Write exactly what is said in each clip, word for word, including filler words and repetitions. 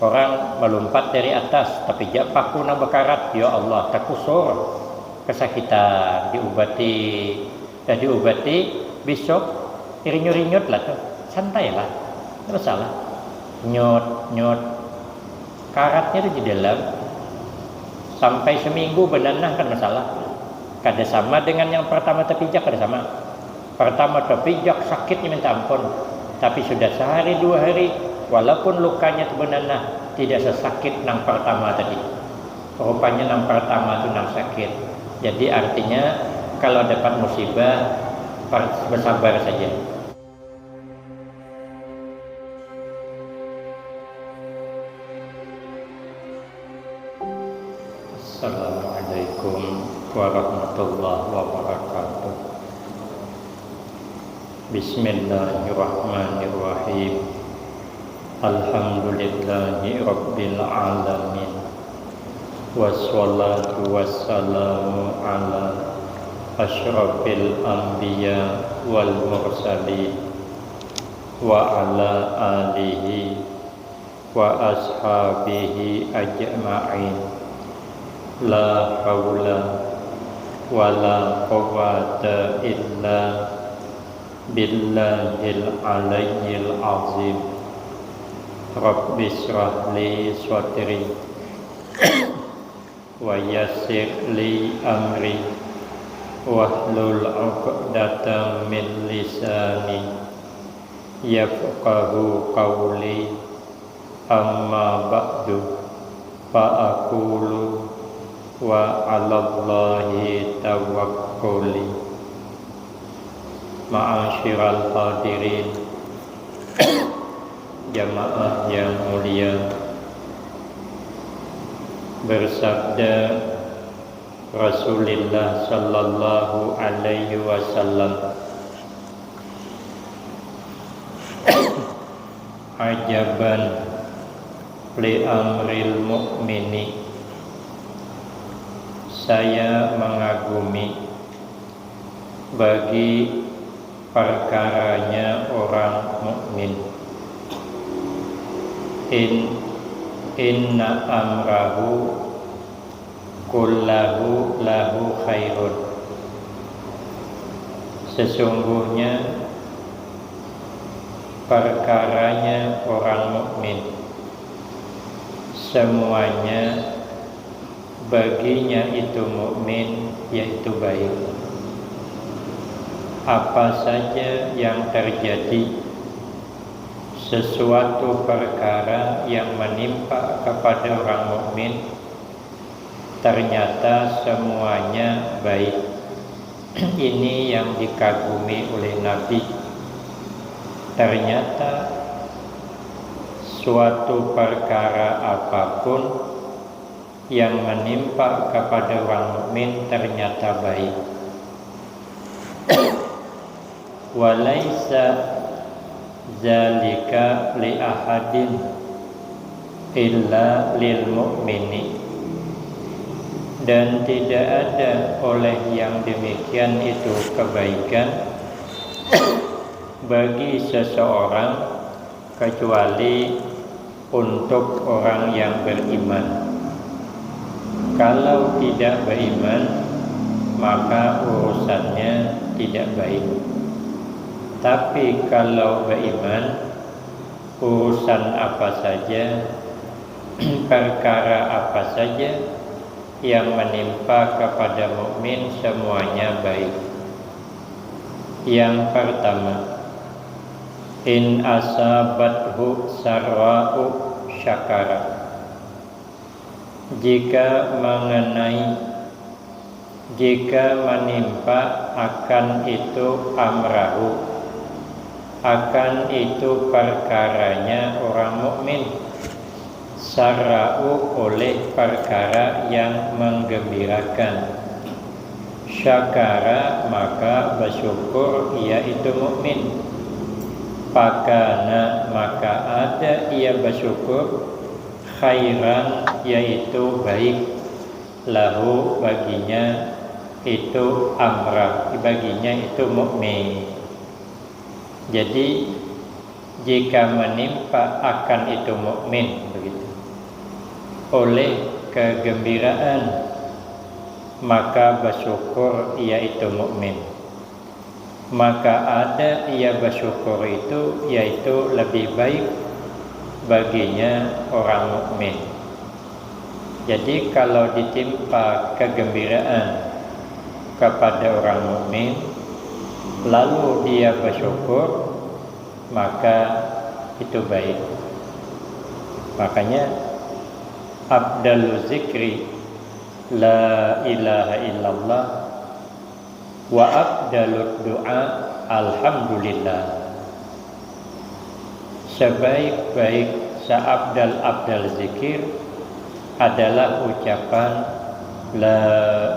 Orang malumpat dari atas, tapijak paku nang bakarat, ya Allah, takusur, kasakitan, diubati, dah diubati, bisuk irinyut-rinyut lah tu, santai lah, kada masalah. Nyut, nyut, karatnya tu di dalam, sampai saminggu bananah kada masalah. Kada sama dengan yang pertama tapijak, kada sama. Pertama tapijak sakitnya minta ampun, tapi sudah sehari dua hari, walaupun lukanya tu bananah, tidak sesakit nang pertama tadi. Rupanya nang pertama tu nang sakit. Jadi artinya kalau dapat musibah, per-, bersabar saja. Assalamualaikum warahmatullahi wabarakatuh. Bismillahirrahmanirrahim. Alhamdulillahi rabbil alamin. Wassalatu wassalamu ala asyrafil anbiya wal mursalin, wa ala alihi wa ashabihi ajma'in. La haula wa la quwwata illa billahil aliyyil azim. Rabbi shrah li sadri wa yassir li amri wahlul uqdatam min lisani yafqahu qawli. Amma ba'du, fa aqulu wa 'alallahi tawakkuli. Ma'asyiral hadirin, jamaah yang mulia, bersabda Rasulullah sallallahu alaihi wasallam, "Ajaban li amril mu'mini." Saya mengagumi bagi perkaranya orang mukmin. In, inna amrahu kullahu lahu khairun. Sesungguhnya perkaranya orang mukmin, semuanya baginya itu mukmin, yaitu baik. Apa saja yang terjadi, sesuatu perkara yang menimpa kepada orang mukmin, ternyata semuanya baik. Ini yang dikagumi oleh Nabi. Ternyata suatu perkara apapun yang menimpa kepada orang mukmin ternyata baik. Walaisa zalika li ahadin illa lil mu'mini. Dan tidak ada oleh yang demikian itu kebaikan bagi seseorang kecuali untuk orang yang beriman. Kalau tidak beriman, maka urusannya tidak baik. Tapi kalau beriman, urusan apa saja, perkara apa saja yang menimpa kepada mukmin, semuanya baik. Yang pertama, in asabathu sarra'u syakara. Jika mengenai, jika menimpa akan itu amrahu, akan itu perkaranya orang mukmin, sarra'u oleh perkara yang menggembirakan, syakara maka bersyukur ia itu mukmin, fakana maka ada ia bersyukur, khairan yaitu baik, lahu baginya itu amra, baginya itu mukmin. Jadi jika menimpa akan itu mukmin begitu. Oleh kegembiraan, maka bersyukur yaitu mukmin. Maka ada ia bersyukur itu, yaitu lebih baik baginya orang mukmin. Jadi, kalau ditimpa kegembiraan kepada orang mukmin, lalu dia bersyukur, maka itu baik. Makanya, abdalu zikri la ilaha illallah, wa abdalud du'a alhamdulillah. Sebaik-baik, seabdal-abdal zikir adalah ucapan la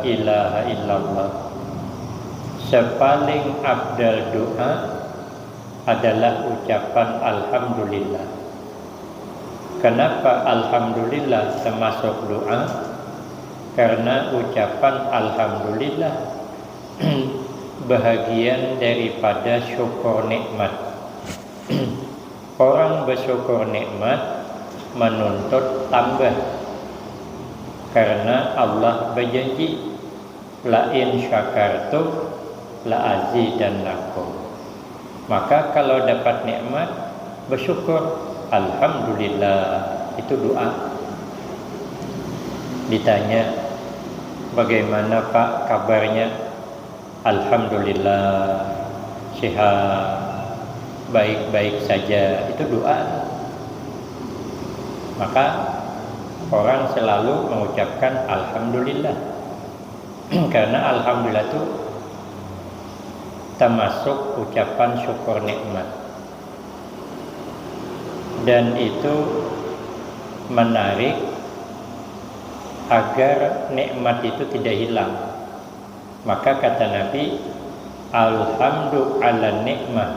ilaha illallah. Sepaling abdal doa adalah ucapan alhamdulillah. Kenapa alhamdulillah termasuk doa? Karena ucapan alhamdulillah bahagian daripada syukur nikmat. Orang bersyukur nikmat menuntut tambah, karena Allah berjanji, "La in syakartum la azidannakum." Maka, kalau dapat nikmat, bersyukur, alhamdulillah, itu doa. Ditanya, "Bagaimana, Pak, kabarnya?" "Alhamdulillah, sehat, baik-baik saja." Itu doa. Maka, orang selalu mengucapkan alhamdulillah. Karena alhamdulillah itu termasuk ucapan syukur nikmat. Dan itu menarik agar nikmat itu tidak hilang. Maka kata Nabi, "Alhamdu ala nikmah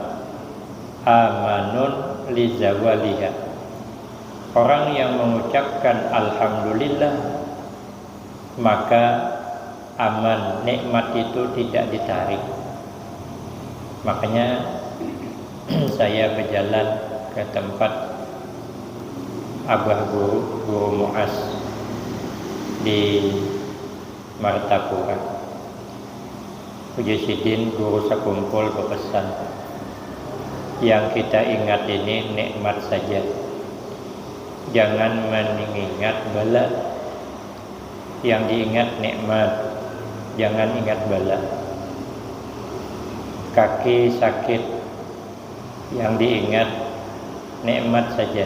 amanun lizawaliha." Orang yang mengucapkan alhamdulillah, maka aman, nikmat itu tidak ditarik. Makanya, saya berjalan ke tempat Abah Guru, Guru Muas di Martapura. Ujar sidin, guru sakumpul berpesan, "Yang kita ingat ini nikmat saja. Jangan mengingat bala. Yang diingat nikmat, jangan ingat bala. Kaki sakit, yang diingat nikmat saja.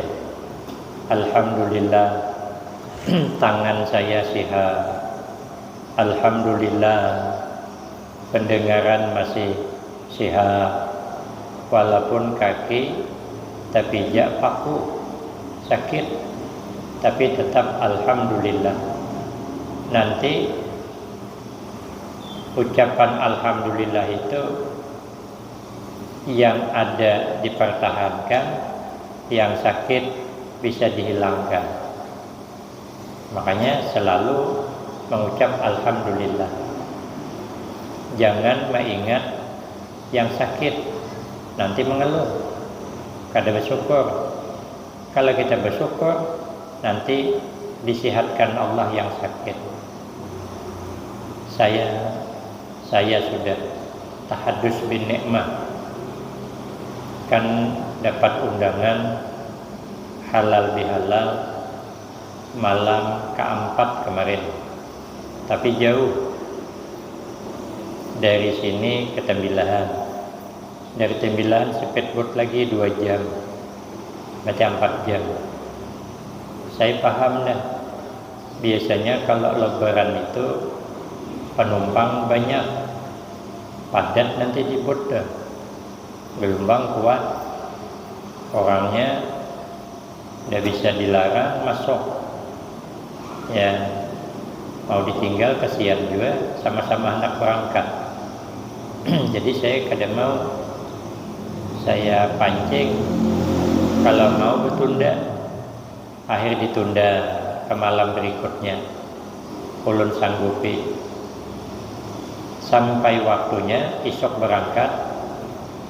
Alhamdulillah, tangan saya sehat. Alhamdulillah, pendengaran masih sehat. Walaupun kaki tapijak paku, sakit, tapi tetap alhamdulillah." Nanti ucapan alhamdulillah itu yang ada dipertahankan, yang sakit bisa dihilangkan. Makanya, selalu mengucap alhamdulillah. Jangan mengingat yang sakit, nanti mengeluh, kada bersyukur. Kalau kita bersyukur, nanti disehatkan Allah yang sakit. Saya, saya sudah tahadus bin nikmah, kan dapat undangan halal bihalal malam keempat kemarin, tapi jauh dari sini ke Tembilahan. Dari Tembilahan speedboat lagi dua jam, berarti empat jam. Saya paham dah. Biasanya kalau lebaran itu penumpang banyak, padat nanti di boat dah. Gelombang kuat, orangnya nggak bisa dilarang masuk. Ya, mau ditinggal kasihan juga, sama-sama hendak berangkat. Jadi, saya kada mau saya pancing, kalau mau bertunda, akhir ditunda ke malam berikutnya. Ulun sanggupi. Sampai waktunya, isuk berangkat,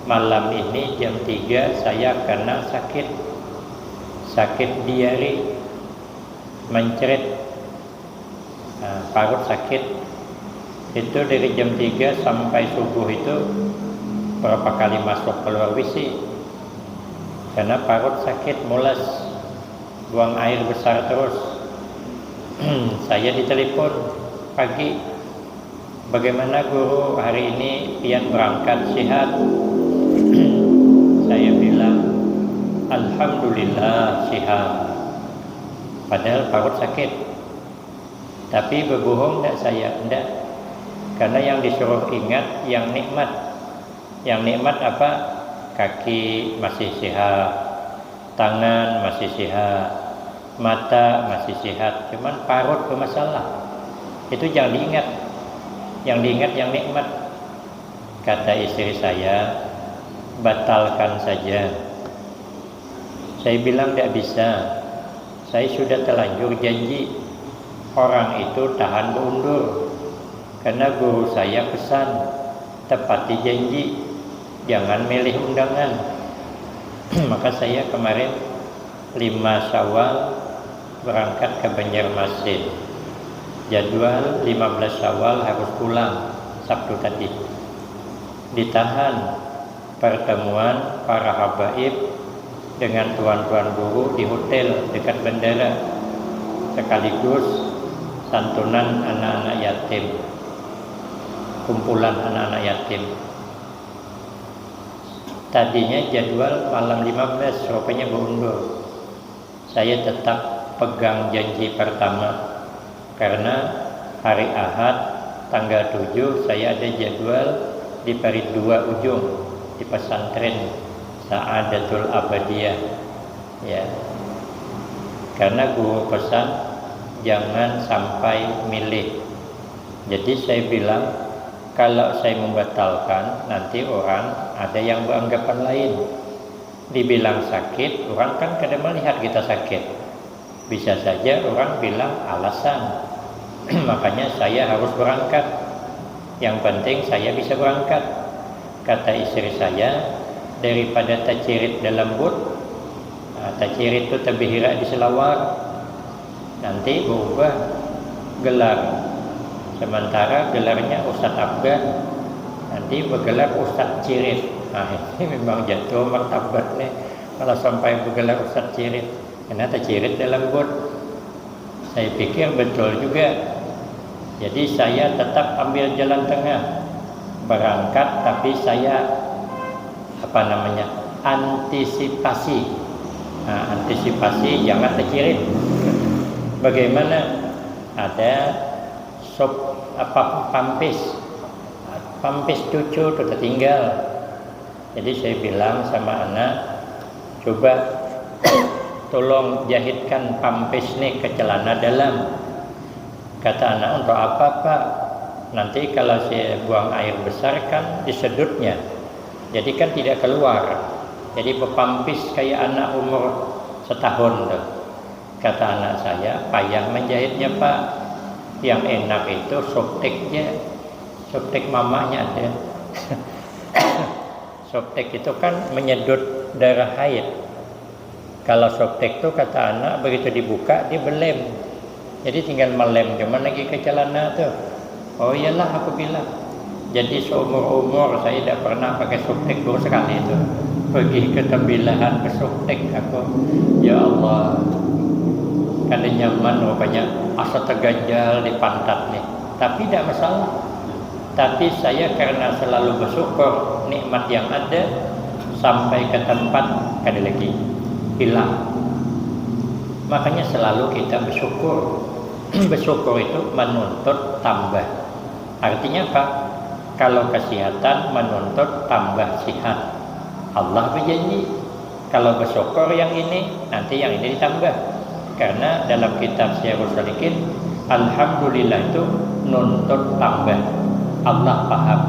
malam ini jam tiga saya kena sakit. Sakit diare. Mencrit, nah, parut sakit. Itu dari jam tiga sampai subuh itu berapa kali masuk keluar W C. Karena parut sakit, mules, buang air besar terus. Saya ditelepon pagi, "Bagaimana guru, hari ini pian berangkat sihat?" Saya bilang, "Alhamdulillah sihat." Padahal parut sakit. Tapi berbohong ndak saya, ndak. Karena yang disuruh ingat yang nikmat. Yang nikmat apa? Kaki masih sehat, tangan masih sehat, mata masih sehat, cuman parut bermasalah. Itu jangan diingat. Yang diingat yang nikmat. Kata istri saya, "Batalkan saja." Saya bilang, "Tidak bisa. Saya sudah terlanjur janji. Orang itu tahan beundur. Karena guru saya pesan, tepati janji. Jangan milih undangan." Maka saya kemarin lima Syawal berangkat ke Banjarmasin. Jadwal lima belas Syawal harus pulang, Sabtu tadi. Ditahan pertemuan para habaib dengan tuan-tuan guru di hotel dekat bandara, sekaligus santunan anak-anak yatim, kumpulan anak-anak yatim. Tadinya jadwal malam lima belas, rupanya beundur. Saya tetap pegang janji pertama, karena hari Ahad tanggal tujuh saya ada jadwal di Parit dua Ujung, di pesantren Sa'adatul Abadiyah. Ya. Karena guru pesan, "Jangan sampai milih." Jadi saya bilang, "Kalau saya membatalkan, nanti orang ada yang beranggapan lain." Dibilang sakit, orang kan kada melihat kita sakit. Bisa saja orang bilang alasan. Makanya saya harus berangkat. Yang penting saya bisa berangkat. Kata istri saya, "Daripada tacirit dalam bot, nah, tacirit tu tabihira di selawar, nanti berubah gelar. Sementara gelarnya Ustadz Afgan, nanti bergelar Ustadz Cirit." Nah, ini memang jatuh martabat nih, kalau sampai bergelar Ustadz Cirit. Karena tacirit dalam bot. Saya pikir betul juga. Jadi saya tetap ambil jalan tengah. Berangkat, tapi saya, apa namanya, antisipasi. Nah, antisipasi jangan tacirit. Bagaimana? Ada sop, apa, pampis. Nah, pampis cucu tu tertinggal. Jadi saya bilang sama anak, "Coba tolong jahitkan pampis nih ke celana dalam." Kata anak, "Untuk apa, Pak?" "Nanti kalau saya buang air besar kan disedutnya. Jadi kan tidak keluar. Jadi bepampis kayak anak umur setahun tuh." Kata anak saya, "Payah menjahitnya, Pak. Yang enak itu sobtek aja. Sobtek mamanya ada." Sobtek itu kan menyedot darah haid. Kalau sobtek tu, kata anak, begitu dibuka, dia belem. Jadi tinggal melem cuman lagi ke celana tu. "Oh iyalah," aku bilang. Jadi seumur-umur saya tidak pernah pakai sobtek, baru sekali tu. Pergi ke tembilahan ke sobtek aku. Ya Allah, kada nyaman rupanya, asa terganjal di pantat nih. Tapi tidak masalah. Tapi saya karena selalu bersyukur nikmat yang ada, sampai ke tempat kada lagi, hilang. Makanya selalu kita bersyukur. Bersyukur itu menuntut tambah. Artinya apa? Kalau kesehatan menuntut tambah sehat. Allah berjanji, kalau bersyukur yang ini, nanti yang ini ditambah. Karena dalam kitab Sirus Salikin, alhamdulillah itu nuntut tambah. Allah paham,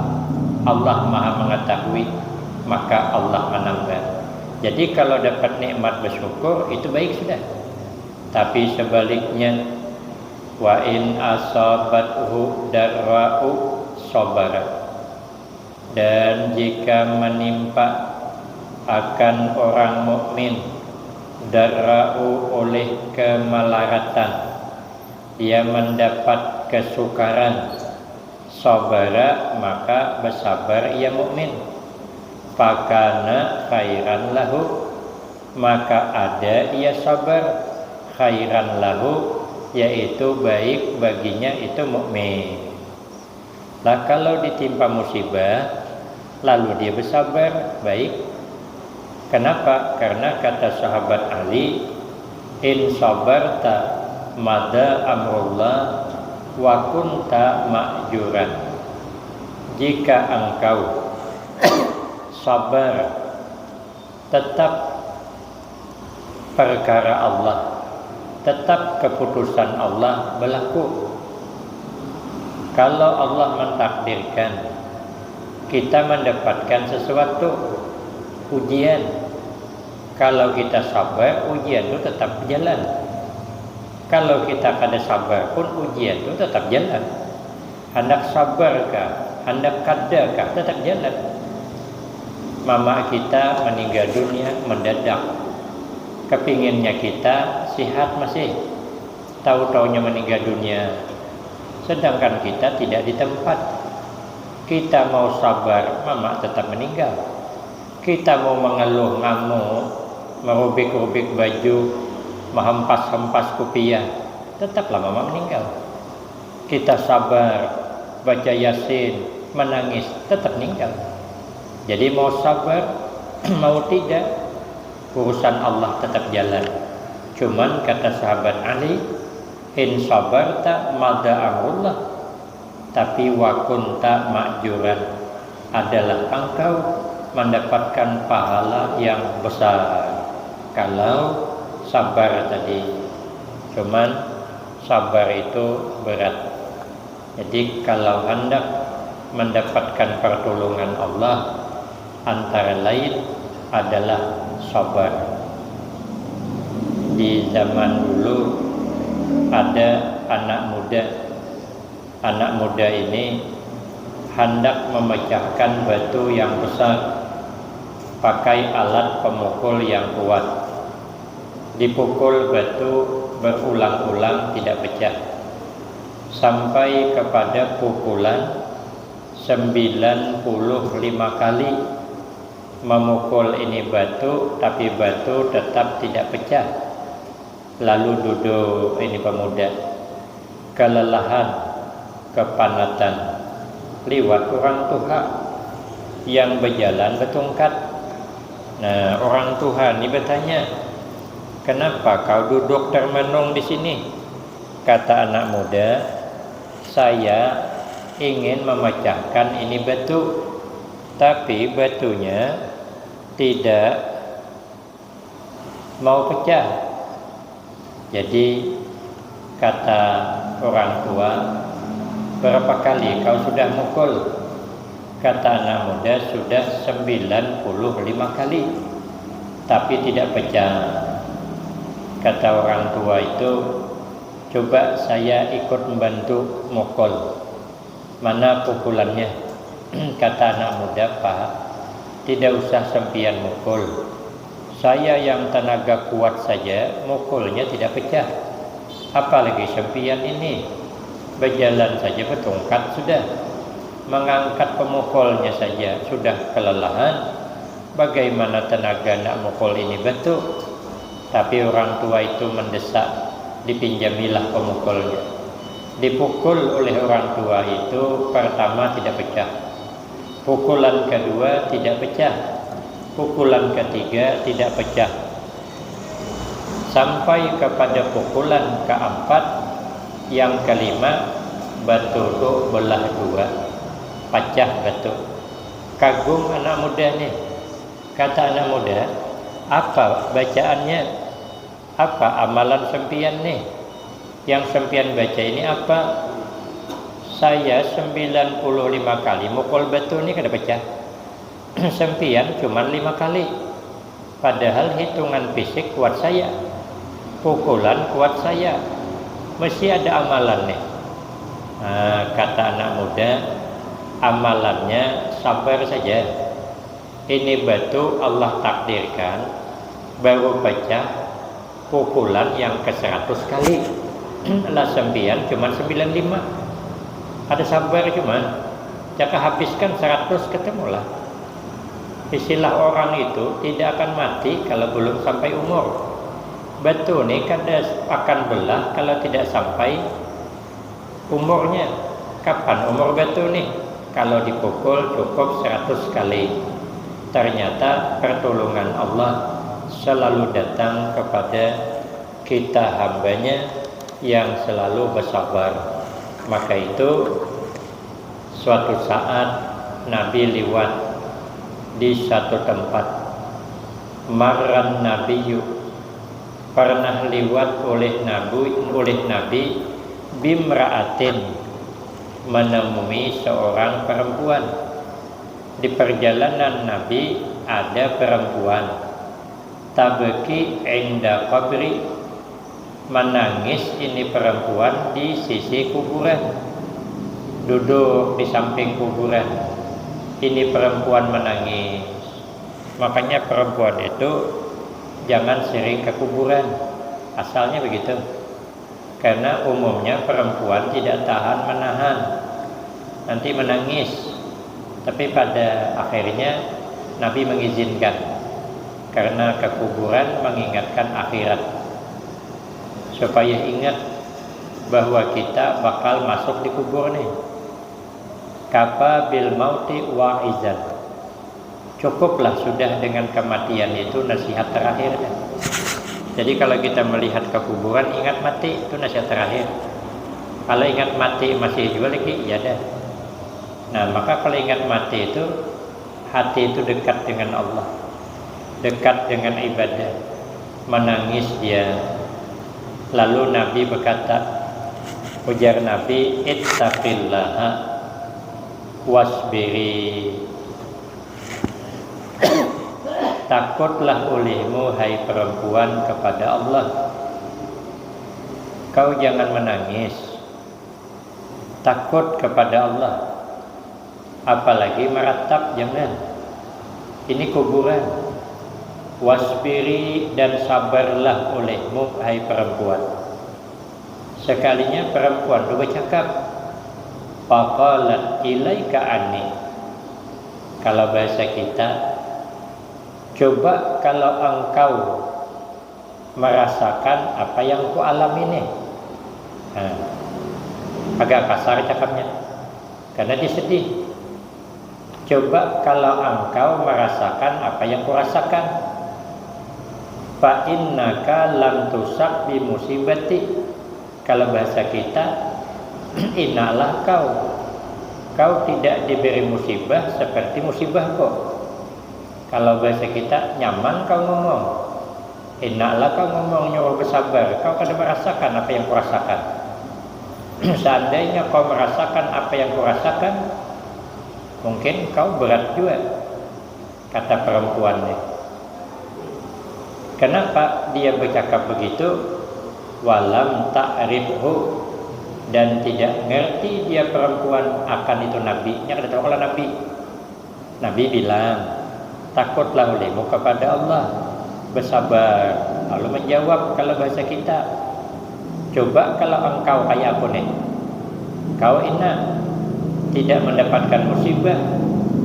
Allah maha mengetahui, maka Allah menambah. Jadi kalau dapat nikmat bersyukur, itu baik sudah. Tapi sebaliknya, "Wa in asabathu darra'u sabara." Dan jika menimpa akan orang mukmin Darra'u oleh kemalaratan, dia mendapat kesukaran. Sabara, maka bersabar ia mukmin. Fakana khairan lahu, maka ada ia sabar. Khairan lahu, yaitu baik baginya itu mukmin. Lah kalau ditimpa musibah, lalu dia bersabar, baik. Kenapa? Karena kata sahabat Ali, "In sabarta mada amrullah wa kunta ma'juran." Jika engkau sabar, tetap perkara Allah, tetap keputusan Allah berlaku. Kalau Allah mentakdirkan kita mendapatkan sesuatu, ujian, kalau kita sabar, ujian itu tetap jalan. Kalau kita kada sabar pun, ujian itu tetap jalan. Handak sabar kah, handak kada kah, tetap jalan. Mama kita meninggal dunia mendadak. Kepinginnya kita sihat masih. Tahu-taunya meninggal dunia. Sedangkan kita tidak di tempat. Kita mau sabar, mama tetap meninggal. Kita mau mengeluh, ngamuk, merubik-rubik baju, mehempas-hempas kupiah, tetaplah mama meninggal. Kita sabar, baca Yasin, menangis, tetap meninggal. Jadi mau sabar, mau tidak, urusan Allah tetap jalan. Cuman kata sahabat Ali, "In sabarta mada amrullah." Tapi wa kunta ma'juran, adalah engkau mendapatkan pahala yang besar kalau sabar tadi. Cuman sabar itu berat. Jadi kalau hendak mendapatkan pertolongan Allah, antara lain adalah sabar. Di zaman dulu ada anak muda. Anak muda ini hendak memecahkan batu yang besar pakai alat pemukul yang kuat. Dipukul batu berulang-ulang tidak pecah. Sampai kepada pukulan sembilan puluh lima kali memukul ini batu, tapi batu tetap tidak pecah. Lalu duduk ini pemuda, kelelahan, kepanatan, liwat orang tuha yang berjalan bertungkat. Nah, orang tuha ni bertanya, "Kenapa kau duduk termenung di sini?" Kata anak muda, "Saya ingin memecahkan ini batu, tapi batunya tidak mau pecah." Jadi kata orang tua, "Berapa kali kau sudah mukul?" Kata anak muda, "Sudah sembilan puluh lima kali, tapi tidak pecah." Kata orang tua itu, "Coba saya ikut membantu mukul." "Mana pukulannya?" Kata anak muda, "Pak, tidak usah sempian mukul. Saya yang tenaga kuat saja, mukulnya tidak pecah. Apalagi sempian ini. Berjalan saja bertungkat sudah. Mengangkat pemukulnya saja sudah kelelahan. Bagaimana tenaga nak mukul ini batu?" Tapi orang tua itu mendesak, dipinjamilah pemukulnya. Dipukul oleh orang tua itu, pertama tidak pecah. Pukulan kedua tidak pecah. Pukulan ketiga tidak pecah. Sampai kepada pukulan keempat, yang kelima, batu tu belah dua, pecah batu. Kagum anak muda nih. Kata anak muda, "Apa bacaannya? Apa amalan sempian nih? Yang sempian baca ini apa?" "Saya sembilan puluh lima kali mukul batu nih kada pecah. Sempian cuman lima kali. Padahal hitungan fisik kuat saya. Pukulan kuat saya. Mesti ada amalan nih." Nah, kata anak muda, "Amalannya sabar saja. Ini batu Allah takdirkan baru pecah pukulan yang ke seratus kali. Lah sempian cuman sembilan lima. Ada sabar cuman. Jaka habiskan seratus ketemulah. Istilah orang itu tidak akan mati kalau belum sampai umur. Batu ni kada akan belah kalau tidak sampai umurnya. Kapan umur batu ni? Kalau dipukul cukup seratus kali. Ternyata pertolongan Allah selalu datang kepada kita hambanya yang selalu bersabar. Maka itu suatu saat Nabi liwat di satu tempat. Marran Nabiyyu, pernah liwat oleh Nabi, oleh Nabi bimra'atin, menemui seorang perempuan. Di perjalanan Nabi ada perempuan. Tabki inda qabri, menangis ini perempuan di sisi kuburan. Duduk di samping kuburan. Ini perempuan menangis. Makanya perempuan itu jangan sering ke kuburan. Asalnya begitu. Karena umumnya perempuan tidak tahan menahan. Nanti menangis. Tapi pada akhirnya Nabi mengizinkan. Karena kekuburan mengingatkan akhirat. Supaya ingat bahwa kita bakal masuk di kubur nih. Kafa bil mauti wa'izan. Cukuplah sudah dengan kematian itu nasihat terakhir. Jadi kalau kita melihat ke kuburan, ingat mati, itu nasihat terakhir. Kalau ingat mati masih juga lagi, ya dah. Nah, maka kalau ingat mati itu, hati itu dekat dengan Allah, dekat dengan ibadah, menangis dia. Lalu Nabi berkata, ujar Nabi, "Ittaqillaha wasbiri." Takutlah olehmu, hai perempuan, kepada Allah. Kau jangan menangis. Takut kepada Allah. Apalagi meratap, jangan. Ini kuburan. Wasbiri, dan sabarlah olehmu, hai perempuan. Sekalinya perempuan tu bercakap. Faqalat ilaika anni. Kalau bahasa kita, coba kalau engkau merasakan apa yang ku alami nih. Nah, agak kasar cakapnya. Karena dia sedih. Coba kalau engkau merasakan apa yang ku rasakan. Fa innaka lam tusab bi musibati. Kalau bahasa kita, inaklah kau. Kau tidak diberi musibah seperti musibahku. Kalau bahasa kita, nyaman kau ngomong. Inaklah kau ngomong nyuruh bersabar. Kau kada merasakan apa yang kurasakan. Seandainya kau merasakan apa yang kurasakan, mungkin kau berat juga, kata perempuan ni. Kenapa dia bercakap begitu? Walam ta'rifhu, dan tidak ngerti dia perempuan akan itu Nabi. Nya kada tahu kalau Nabi. Nabi bilang, "Takutlah ulimu kepada Allah, bersabar." Lalu menjawab kalau bahasa kita, "Coba kalau engkau kayak aku nih, kau enak tidak mendapatkan musibah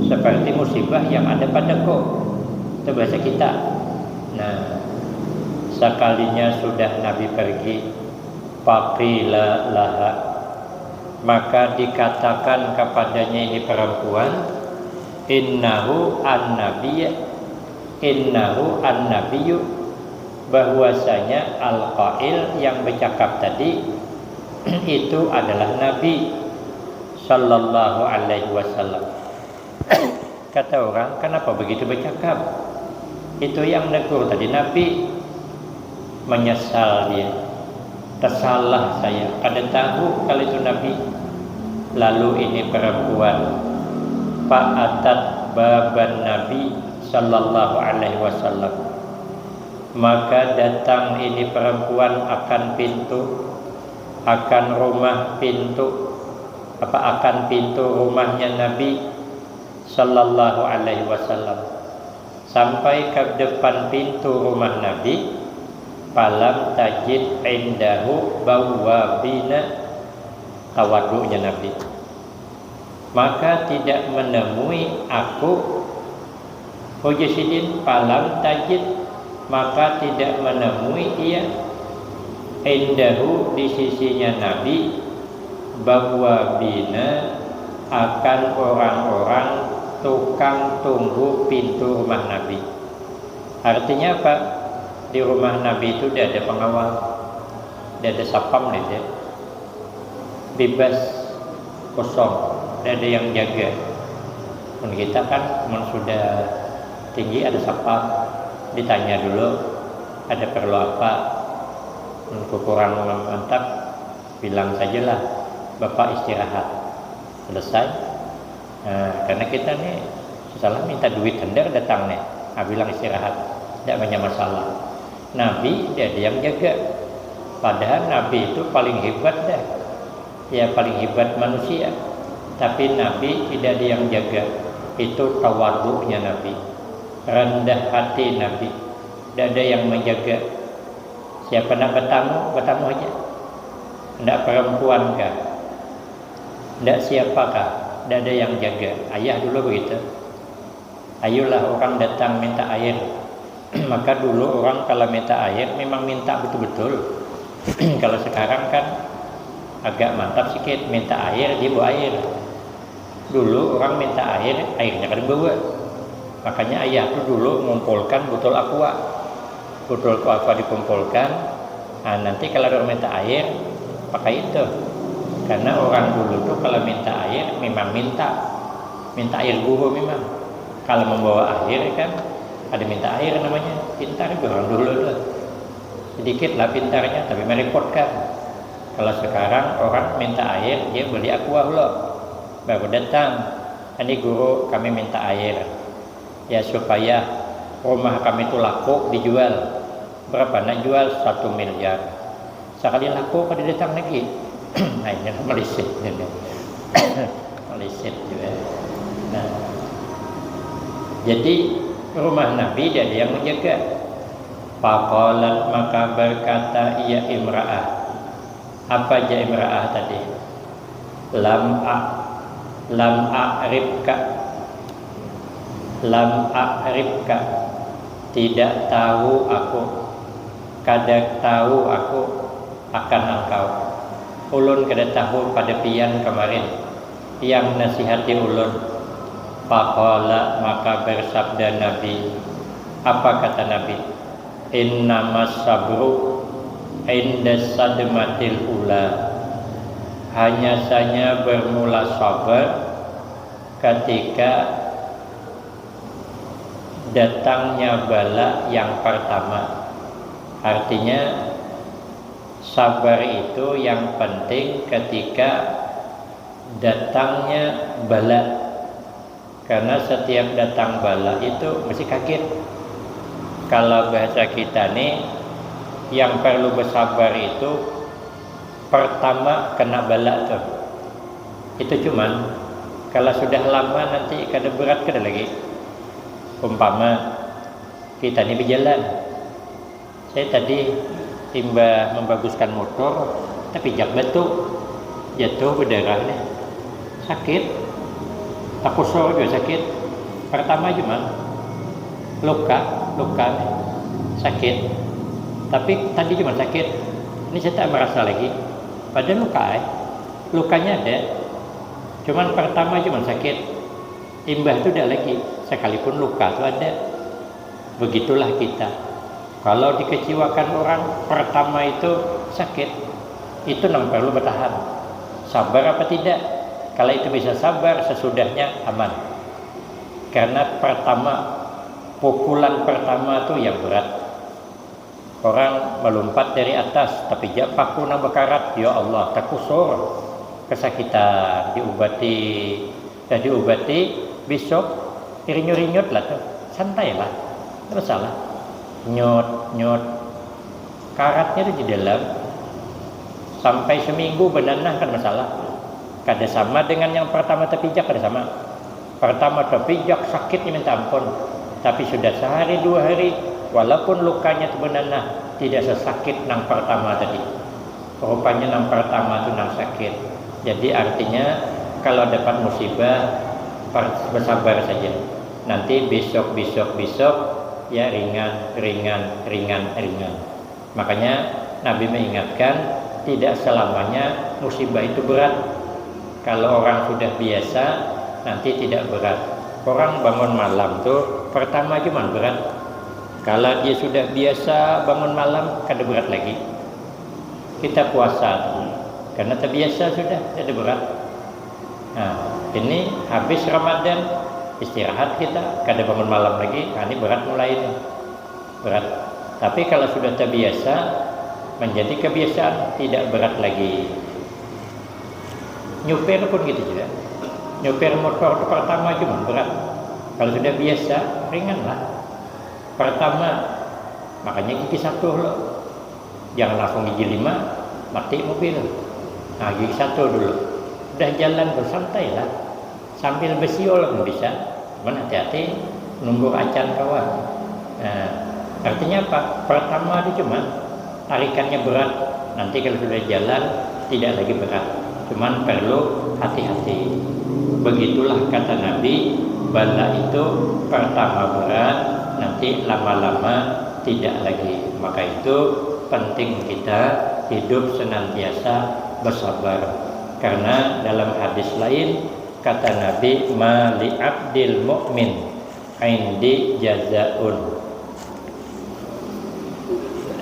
seperti musibah yang ada padaku." Itu bahasa kita. Nah, sekalinya sudah Nabi pergi, faqila laha, maka dikatakan kepadanya ini perempuan, "Innahu an-nabiy, innahu an-nabiyyu," bahwasanya al-qail yang bercakap tadi itu adalah Nabi sallallahu alaihi wasallam. Kata orang, "Kenapa begitu bercakap?" Itu yang negur tadi Nabi. Menyesal dia. "Tersalah saya, kada tahu kalau itu Nabi." Lalu ini perempuan, fa'atat baban Nabi sallallahu alaihi wasallam. Maka datang ini perempuan akan pintu, akan rumah pintu, apa, akan pintu rumahnya Nabi sallallahu alaihi wasallam. Sampai ke depan pintu rumah Nabi, Falam tajid indahu bawwabina, tawadunya Nabi. Maka tidak menemui aku, ujar sidin, falam tajid, maka tidak menemui ia, indahu, di sisinya Nabi, bawwabina, akan orang-orang tukang tunggu pintu rumah Nabi. Artinya apa? Di rumah Nabi itu tidak ada pengawal, tidak ada sapam, tidak ada, bebas, kosong, tidak ada yang jaga. Mun kita kan, mun sudah tinggi ada sapam, ditanya dulu ada perlu apa. Mun kurang mantap, bilang sajalah, "Bapak istirahat." Selesai. Nah, karena kita nih salah minta duit, handar datang nih, ah, bilang istirahat, tidak banyak masalah. Nabi tidak ada yang jaga, padahal Nabi itu paling hebat dah, ya, paling hebat manusia, tapi Nabi tidak ada yang jaga. Itu tawaduknya Nabi, rendah hati Nabi, tidak ada yang menjaga. Siapa nak bertamu, bertamu aja. Tidak perempuan kah? Tidak siapakah? Tidak ada yang jaga. Ayah dulu begitu. Ayulah orang datang minta air. Maka dulu orang kalau minta air memang minta betul-betul. Kalau sekarang kan agak mantap sikit, minta air, dia bawa air. Dulu orang minta air, airnya kada bawa. Makanya ayah tu dulu ngumpulkan botol aqua. Botol aqua dikumpulkan, nah, nanti kalau orang minta air, pakai itu. Karena orang dulu tu kalau minta air, memang minta. Minta air guru memang. Kalau membawa air kan, ada minta air namanya. Pintar juga orang dulu tu. Sedikit lah pintarnya, tapi merepotkan. Kalau sekarang orang minta air, dia beli aqua dulu. Baru datang, "Ini guru, kami minta air. Ya, supaya rumah kami tu laku dijual." "Berapa nak jual?" "Satu miliar." Sekali laku kada datang lagi. Nah, ini melisit ini. Melisit juga. Nah, jadi rumah Nabi tidak ada yang menjaga. Faqalat, maka berkata ia imra'ah. Apa aja imra'ah tadi? Lam a, lam a'rifka. Lam a'rifka. Tidak tahu aku. Kada tahu aku akan engkau. Ulun kada tahu pada pian kemarin yang nasihati ulun. Faqala, maka bersabda Nabi. Apa kata Nabi? Innamas sabru inda sadmatil ula. Hanya saja bermula sabar ketika datangnya bala yang pertama. Artinya, sabar itu yang penting ketika datangnya bala. Karena setiap datang bala itu mesti kaget. Kalau bahasa kita nih, yang perlu bersabar itu pertama kena bala tuh. Itu cuman, kalau sudah lama nanti kada berat kada lagi. Umpama, kita nih berjalan. Saya tadi imbah membaguskan motor, tapijak batu, jatuh berdarah nih. Sakit, takusur juga sakit. Pertama cuma luka, luka nih. Sakit. Tapi tadi cuma sakit. Ini saya tak merasa lagi. Padahal luka, eh. Lukanya ada. Cuman pertama cuma sakit. Imbah itu ada lagi. Sekalipun luka itu ada. Begitulah kita. Kalau dikecewakan orang, pertama itu sakit. Itu nang perlu bertahan. Sabar apa tidak? Kalau itu bisa sabar, sesudahnya aman. Karena pertama, pukulan pertama itu yang berat. Orang melompat dari atas, tapijak paku nang bekarat, ya Allah, takusur, kesakitan, diubati, dah diubati, besok rinyut-rinyut lah tuh, santai lah, tidak masalah. Nyut, nyut, karatnya tuh di dalam, sampai seminggu benanah kan masalah. Kada sama dengan yang pertama tapijak, kada sama. Pertama tapijak sakitnya minta ampun, tapi sudah sehari dua hari, walaupun lukanya tu benanah, Tidak sesakit nang pertama tadi. Rupanya nang pertama tu nang sakit. Jadi artinya kalau dapat musibah, per- bersabar saja. Nanti besok, besok, besok, ya ringan, ringan, ringan, ringan. Makanya Nabi mengingatkan, tidak selamanya musibah itu berat. Kalau orang sudah biasa, nanti tidak berat. Orang bangun malam tu pertama cuman berat. Kalau dia sudah biasa bangun malam, kada berat lagi. Kita puasa tu karena terbiasa sudah, kada berat. Nah, ini habis Ramadan, istirahat kita, kada bangun malam lagi, nah, ini berat mulai ini. Berat. Tapi kalau sudah terbiasa, menjadi kebiasaan, tidak berat lagi. Nyupir pun gitu juga. Nyupir motor tu pertama cuma berat. Kalau sudah biasa, ringan lah. Pertama, makanya gigi satu lo. Jangan langsung gigi lima, mati mobil. Nah, gigi satu dulu. Udah jalan tu, santai lah. Sambil besiul pun bisa. Cuman hati-hati, numbur acan kawan. Nah, artinya apa? Pertama tu cuman tarikannya berat. Nanti kalau sudah jalan, tidak lagi berat. Cuman perlu hati-hati. Begitulah kata Nabi, bala itu pertama berat, nanti lama-lama tidak lagi. Maka itu penting kita hidup senantiasa bersabar. Karena dalam hadis lain, kata Nabi, "Ma li abdil mu'min indi jazaun."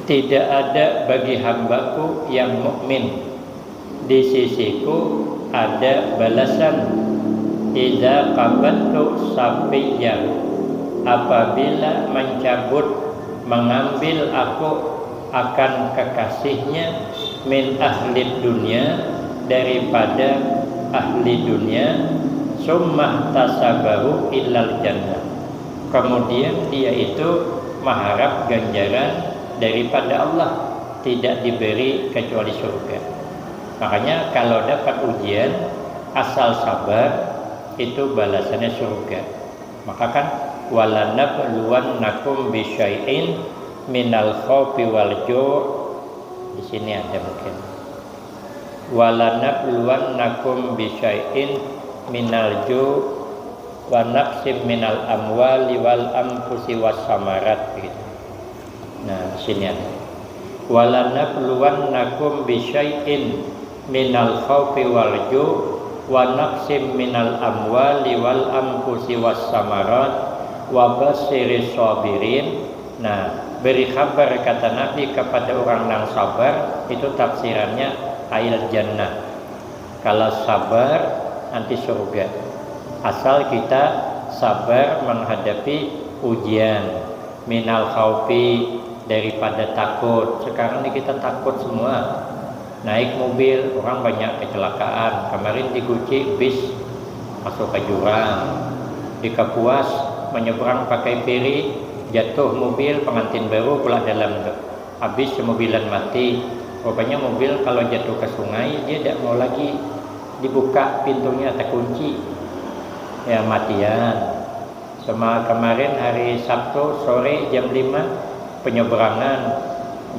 Tidak ada bagi hambaku yang mukmin di sisiku ada balasan. Idza qabattu safiyyah, apabila mencabut, mengambil aku akan kekasihnya, min ahli dunia, daripada ahli dunia, summa tasabahu ilal jannah. Kemudian dia itu mengharap ganjaran daripada Allah, tidak diberi kecuali surga. Makanya kalau dapat ujian, asal sabar, itu balasannya surga. Maka kan, "Walanabluwannakum bisyai'in minal khaufi wal ju'." Di sini ada mungkin. "Walanabluwannakum bisyai'in minal ju' wa naqsim minal amwali wal anfusi was samarat," gitu. Nah, sini ada. "Walanabluwannakum bisyai'in minal khaufi wal ju' wa naqsim minal amwali wal anfusi was samarat wa basyiris sabirin." Nah, beri kabar, kata Nabi, kepada orang nang sabar, itu tafsirannya ail jannah. Kalau sabar, nanti surga. Asal kita sabar menghadapi ujian. Minal khaufi, daripada takut. Sekarang ni kita takut semua. Naik mobil, orang banyak kecelakaan. Kemarin di Guci, bis masuk ke jurang. Di Kapuas, menyeberang pakai feri, jatuh mobil, pengantin baru pula dalam tu. Habis semobilan mati. Rupanya mobil kalau jatuh ke sungai, dia tidak mau lagi dibuka pintunya, terkunci. Ya, matian. Sama kemarin hari Sabtu sore jam lima, penyeberangan.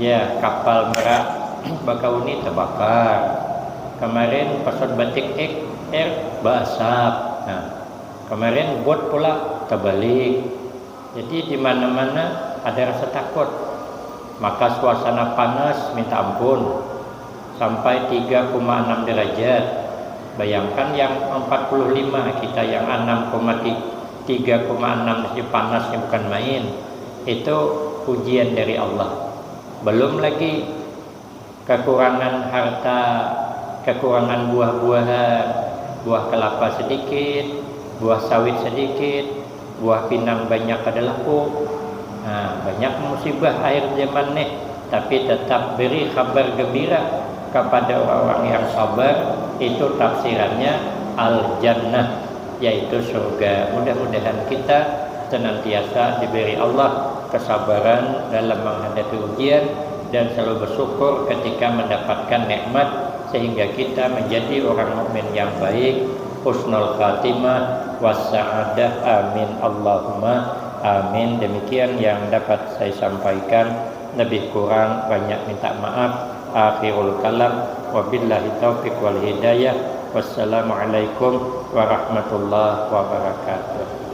Ya, kapal Merak Bakauni terbakar. Kemarin pesawat Batik Air berasap. Nah, kemarin bot pula terbalik. Jadi, di mana-mana ada rasa takut. Maka suasana panas minta ampun, sampai tiga koma enam derajat. Bayangkan yang empat puluh lima, kita yang enam koma tiga koma enam saja panasnya bukan main. Itu ujian dari Allah. Belum lagi kekurangan harta, kekurangan buah-buahan, buah kelapa sedikit, buah sawit sedikit, buah pinang banyak kada laku. Nah, banyak musibah akhir zaman nih, tapi tetap beri kabar gembira kepada orang-orang yang sabar, itu tafsirannya al-jannah, yaitu surga. Mudah-mudahan kita senantiasa diberi Allah kesabaran dalam menghadapi ujian dan selalu bersyukur ketika mendapatkan nikmat, sehingga kita menjadi orang mukmin yang baik, husnul khatimah, wassa'adah. Amin, Allahumma amin. Demikian yang dapat saya sampaikan. Lebih kurang banyak minta maaf. Akhirul kalam, wabillahi taufiq wal hidayah. Wassalamualaikum warahmatullahi wabarakatuh.